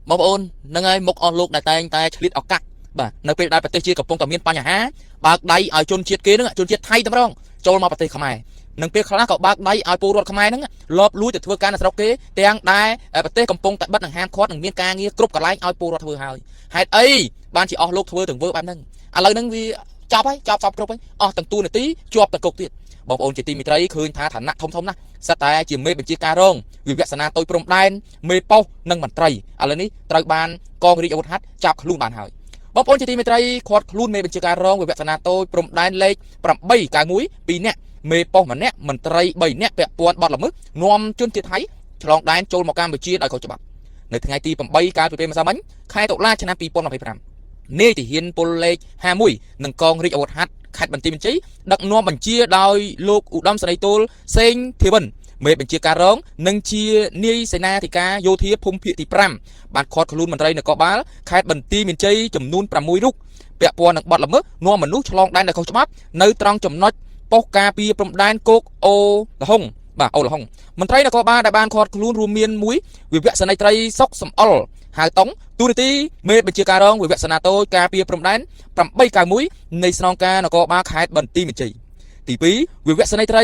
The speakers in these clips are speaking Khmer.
បងប្អូនហ្នឹងហើយមុខអស់លោកដែលតែងតែឆ្លៀតឱកាសបាទនៅពេលដែលប្រទេសជាតិកំពុងតែមានបញ្ហាបើកដៃឲ្យជនជាតិគេហ្នឹងជនជាតិថៃតែម្ដងចូលមកប្រទេសខ្មែរនឹងពេលខ្លះក៏បើកដៃឲ្យពលរដ្ឋខ្មែរហ្នឹងលបលួចទៅធ្វើការនៅស្រុកគេទាំងដែលប្រទេសកំពុងតែបិទនឹងហាមឃាត់នឹងមានការងារគ្រប់កន្លែងឲ្យពលរដ្ឋធ្វើហើយហេតុអីបានជាអស់លោកធ្វើទង្វើបែបហ្នឹងឥឡូវហ្នឹងវាចប់ហើយចប់សពគ្រប់ហើយអស់ទាំងតួនាទីជាប់ទាំងគុកទៀតបងប្អូនជាទីមេត្រីឃើញថាឋានៈធំធំណាស់សិតតែជាមេបញ្ជាការរងវិវស្សនាតូចព្រំដែនមេប៉ុស្តិ៍និងមន្ត្រីឥឡូវនេះត្រូវបានកងរាជអាវុធហត្ថចាប់ខ្លួនបានហើយបងប្អូនជាទីមេត្រីឃាត់ខ្លួនមេបញ្ជាការរងវិវស្សនាតូចព្រំដែនលេខ891 2នាក់មេប៉ុស្តិ៍ម្នាក់មន្ត្រី3នាក់ពាក់ព័ន្ធបទល្មើសនាំជនជាតិថៃឆ្លងដែនចូលមកកម្ពុជាដោយខុសច្បាប់នៅថ្ងៃទី8កាលពីពេលម្សិលមិញខែតុលាឆ្នាំ2025នាយទាហានពលលេខ51និងកងរាជអាវុធហត្ថខេត្តបន្ទាយមានជ័យដឹកនាំបញ្ជាដោយលោកឧត្តមសេនីយ៍ទោលសេងធីវិនមេបញ្ជាការរងនិងជានាយសេនាធិការយោធាភូមិភាគទី5បានឃាត់ខ្លួនមន្ត្រីនគរបាលខេត្តបន្ទាយមានជ័យចំនួន6រូបពាក់ព័ន្ធនឹងបទល្មើសនាំមនុស្សឆ្លងដែនដោយខុសច្បាប់នៅត្រង់ចំណុចប៉ុស្តិ៍ការពារព្រំដែនគោកអូលហុងបាទអូលហុងមន្ត្រីនគរបាលដែលបានឃាត់ខ្លួនរួមមានមួយវិវៈសេនីយ៍ត្រីសុកសំអល់ហៅតុងទូនីតិមេបញ្ជាការរងវិវស្សនាតូចការពារព្រំដែន891នៃស្នងការនគរបាលខេត្តបន្ទាយមានជ័យទី2វិវៈសេនីយ៍ត្រី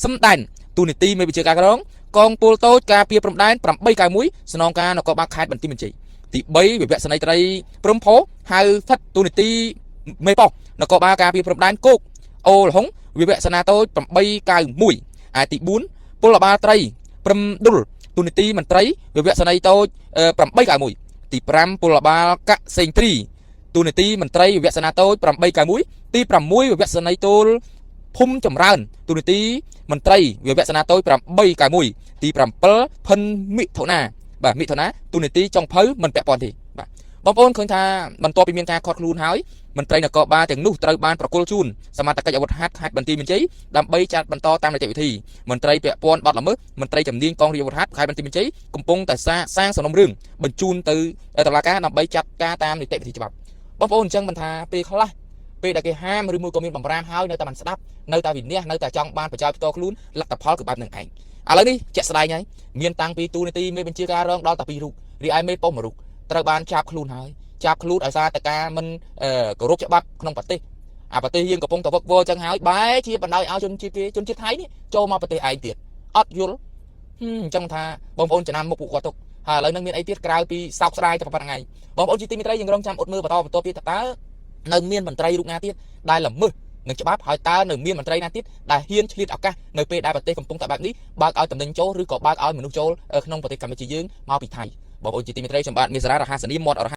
សំដែនទូនីតិមេបញ្ជាការរងកងពលតូចការពារព្រំដែន891ស្នងការនគរបាលខេត្តបន្ទាយមានជ័យទី3វិវៈសេនីយ៍ត្រីព្រំផោហៅផិតទូនីតិមេប៉ុស្តិ៍នគរបាលការពារព្រំដែនគោកអូលហុងវិវស្សនាតូច891ឯទី4ពលបាលត្រីព្រំឌុលទូនីតិមន្ត្រីវិវស្សនីយ៍តូច891ទី5ពលបាលកសេងទ្រីទូនីតិមន្ត្រីវិវស្សនាតូច891ទី6វិវស្សនីយ៍ទោលភូមិចម្រើនទូនីតិមន្ត្រីវិវស្សនាតូច891ទី7ភិនមិថុនាបាទមិថុនាទូនីតិចុងភៅមិនពាក់ព័ន្ធទេបាទបងប្អូនឃើញថាបន្ទាប់ពីមានការឃាត់ខ្លួនហើយមន្ត្រីនគរបាលទាំងនោះត្រូវបានប្រគល់ជូនសមត្ថកិច្ចអាវុធហត្ថខេត្តបន្ទាយមានជ័យដើម្បីចាត់បន្តតាមនីតិវិធីមន្ត្រីពាក់ព័ន្ធបទល្មើសមន្ត្រីជំនាញកងរាជអាវុធហត្ថខេត្តបន្ទាយមានជ័យកំពុងតែសាសាងសំណុំរឿងបញ្ជូនទៅតុលាការដើម្បីចាត់ការតាមនីតិវិធីច្បាប់បងប្អូនអញ្ចឹងមិនថាពេលខ្លះពេលដែលគេហាមឬមួយក៏មានបំរាមហើយនៅតែមិនស្ដាប់នៅតែវិនិច្ឆ័យនៅតែចង់បានប្រយោជន៍ផ្ទាល់ខ្លួនលទ្ធផលគឺបែបហ្នឹងឯងឥឡូវនេះជាក់ស្ដែងហើយមានតាំងពីទូនីតិមេបញ្ជាការរងដល់តែ2រូបរីឯមេប៉ុស្តិ៍មួយរូបត្រូវបានចាប់ខ្លួនហើយចាប់ខ្លួនដោយសារតែការមិនគោរពច្បាប់ក្នុងប្រទេសអាប្រទេសយើងកំពុងតែវឹកវរចឹងហើយបែរជាបណ្ដោយឲ្យជនជាតិគេជនជាតិថៃនេះចូលមកប្រទេសឯងទៀតអត់យល់អញ្ចឹងថាបងប្អូនចំណាំមុខពួកគាត់ទុកហើយឥឡូវនឹងមានអីទៀតក្រៅពីសោកស្ដាយតែប៉ុណ្្នឹងឯងបងប្អូនជាទីមេត្រីយើងរងចាំអត់មើលបន្តបន្តទៀតតើនៅមានមន្ត្រីរូបណាទៀតដែលល្មើសនឹងច្បាប់ហើយតើនៅមានមន្ត្រីណាទៀតដែលហ៊ានឆ្លៀតឱកាសនៅពេលដែលប្រទេសកំពុងតែបែបនេះបើកឲ្យតំណែងចូលឬក៏បើកឲ្យមនុស្សចូលក្នុងប្រទេសកម្ពុជាយើងមកពីថៃបងប្អូនជាទីមេត្រីខ្ញុំបាទមេសារ៉ារហស្សនីមាត់រហ